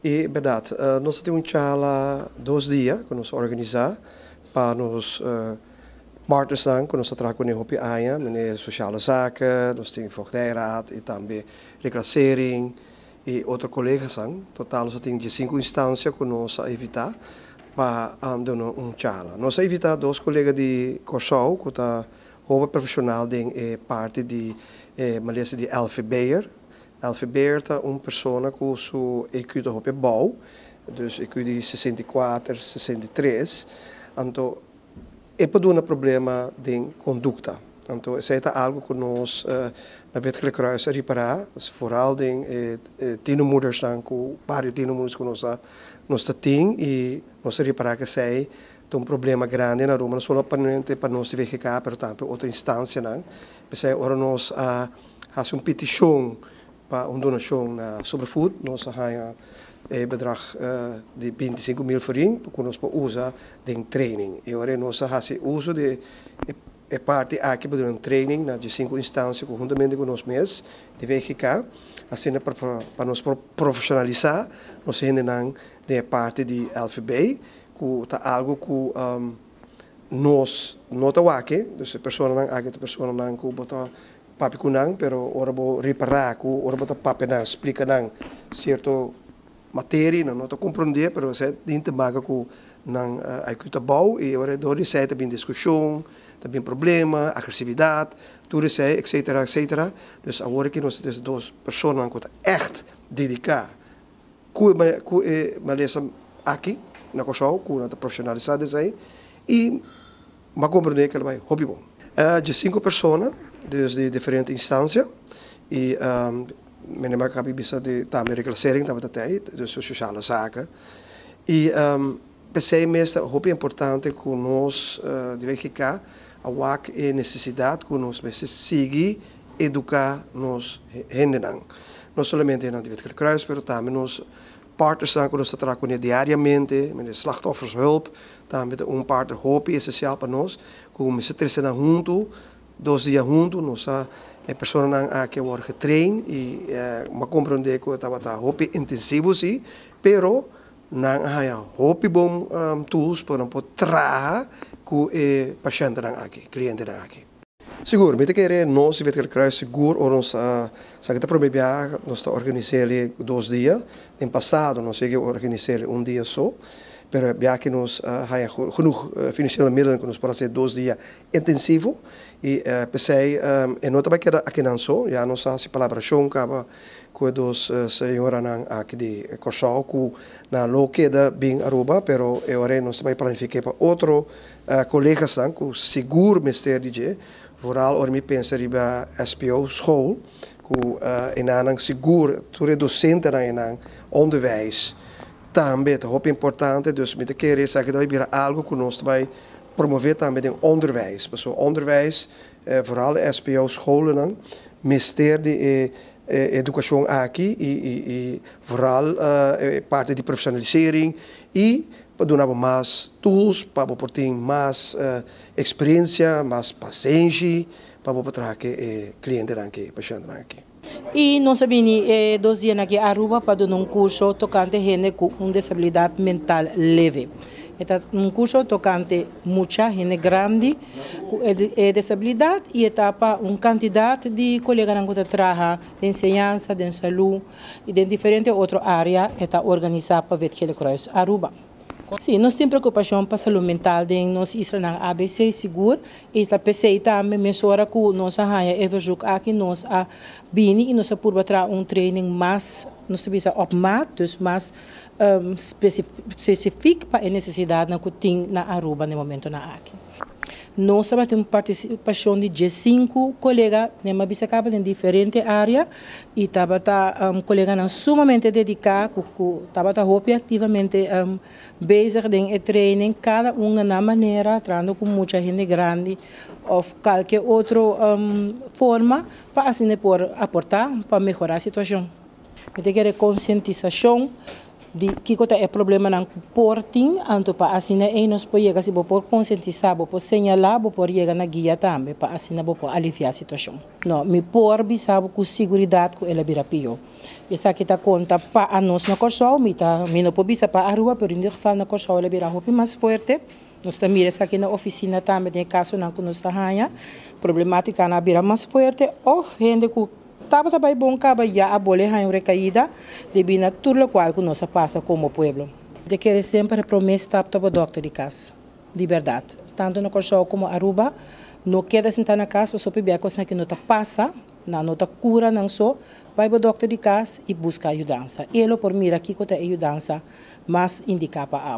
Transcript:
E berdat, nos tin un charla 2 dia ku nos a organisá pa nos partners, ku nos ta traha kuné hopi aña, meneer Sociale Zaken, nos tin Voogdijraad i tambe Reclassering i otro koleganan. Total nos tin 5 instansia ku nos a invitá pa duna un charla. Nos a invitá dos kolega di Kòrsou, ku ta hopi profeshonal den parti di malesa di LVB'er. LVB'er ta un persona ku su IQ ta hopi abou, dus IQ di 64, 63, anto e por duna problema di kondukta. Anto, esei ta algu ku nos na Wit Gele Kruis a ripará, vooral den tienermoeders nan, ku vários tienermoeders ku nos tin i nos a ripará ku esei ta un problema grandi na Aruba, no solamente pa nos di WGK, pero tambe otro instansianan. P'esei ora nos a hasi un petishon pa un donashon na Superfood, nos a haña e bedrag di 25 mil florin ku nos por usa den training. I awor nos a hasi uso di e parti aki pa un training na 5 instansia konhuntamente ku nos mes di WGK, asina pa nos profeshonalisá nos hendenan den parti di LVB, ku ta algu ku nos no ta wak, dus e personanan aki ta personanan ku bo ta papia ku nan, pero ora bo ripará ku ora bo ta papia nan, splika nan sierto materia, nan no ta komprondé, pero esei tin te maken ku nan IQ ta abou i ora dor di esei ta bin diskushon, ta bin problema, agresividat, tur esei, etcétera, etcétera. Dus awor ku nos tin dos persona ku ta echt dediká ku e malesa aki na Kòrsou, ku ta profeshonalisá esei, i m'a komprondé ku e ta bai hopi bon. Di 5 persona, dus di diferente instansia, i meneer a kaba di bisa di tambe Reclassering tabata tei, dus Sociale Zaken. I p'esei mes ta hopi importante ku nos di WGK a wak e nesesidat ku nos mester sigui eduká nos hendenan. No solamente na Wit Gele Kruis, pero tambe nos partners ku nos ta traha kuné diariamente, meneer Slachtoffershulp, tambe ta un partner hopi esensial pa nos, ku mester trese nan huntu, 2 dia huntu, nos a e personanan aki a wòrdu getrain i m'a komprondé ku tabata hopi intensivo sí, pero nan a haña hopi bon tools pa nan por traha ku e pashèntenan aki, klientenan aki. Sigur, mi ta kere nos di Wit Gele Kruis sigur ora nos sa ku ta promé biaha nos ta organisá 2 dia. Den pasado nos a organisá un dia so, pero biaha ku nos haña genoeg financiële middelen ku nos por hasi 2 dia intensivo i p'esei e no ta bai keda akinan so, ya nos a hasi palabrashon kaba ku e dos señoranan aki di Kòrsou ku nan lo keda bin Aruba, pero e ora nos ta bai planifiká pa otro koleganan ku sigur mester di dje, vooral ora mi pensa riba SPO school, ku einan sigur tur e dosentenan einan, onderwijs tambe ta hopi importante, dus mi ta kere esaki ta bai bira algu ku nos ta bai promové tambe den onderwijs. Pasobra onderwijs, vooral de SPO scholen, mester di edukashon aki i vooral parti di profeshonalisering i pa duna mas tools pa por tin mas eksperensia, mas pasenshi pa por traha ku e klientenan aki, pashèntenan aki. I nos a bini 2 dia aki Aruba pa duna un kurso tokante hende ku un desabilidat mental leve. Ta un kurso tokante mucha hende grandi ku desabilidat i ta pa un kantidat di koleganan ku ta traha den enseñansa, den salú i den diferente otro área, ta organisá pa Wit Gele Kruis Aruba. Sí, nos tin preokupashon pa salú mental den nos isla ABC sigur i ta p'esei tambe mesora ku nos a haña e verzoek aki, nos a bini i nos a purba traha un training mas, nos ta bisa op maat, dus mas spesífiko pa e nesesidat ku tin na Aruba na e momentonan aki. Nos tabatin un partisipashon di 5 kolega, m'a bisa kaba, den diferente área i tabata koleganan sumamente dediká, ku tabata hopi aktivamente bezig den e training, kada un na manera, trahando ku mucha hende grandi òf kualke otro forma pa asina por aportá pa mehorá e situashon. Mi ta kere konsientisashon. Di kiko ta e problemanan ku por tin, anto pa asina ei nos por yega, si bo por konsientisá, bo por señalá, bo por yega na guia tambe, pa asina bo por aliviá e situashon. No, mi por bisa bo ku siguridat ku el a bira pió. Esaki ta konta pa anos na Kòrsou, mi ta mi no por bisa pa Aruba, pero in ieder geval na Kòrsou el a bira hopi mas fuerte. Nos ta mira esaki na ofisina tambe den e kasonan ku nos ta haña, problemátikanan a bira mas fuerte òf hende ku tabata bai bon kaba ya a bole haña un rekaida debí na tur lokual ku nos a pasa komo pueblo. Mi ta kere semper e promé stap ta bo dòkter di kas, di bèrdat. Tantu na Kòrsou komo Aruba, no keda sintá na kas pasobra pabia kosnan aki no ta pasa, nan no ta kura nan so. Bai bo dòkter di kas i buska yudansa. E lo por mira kiko ta e yudansa mas indiká pa abo.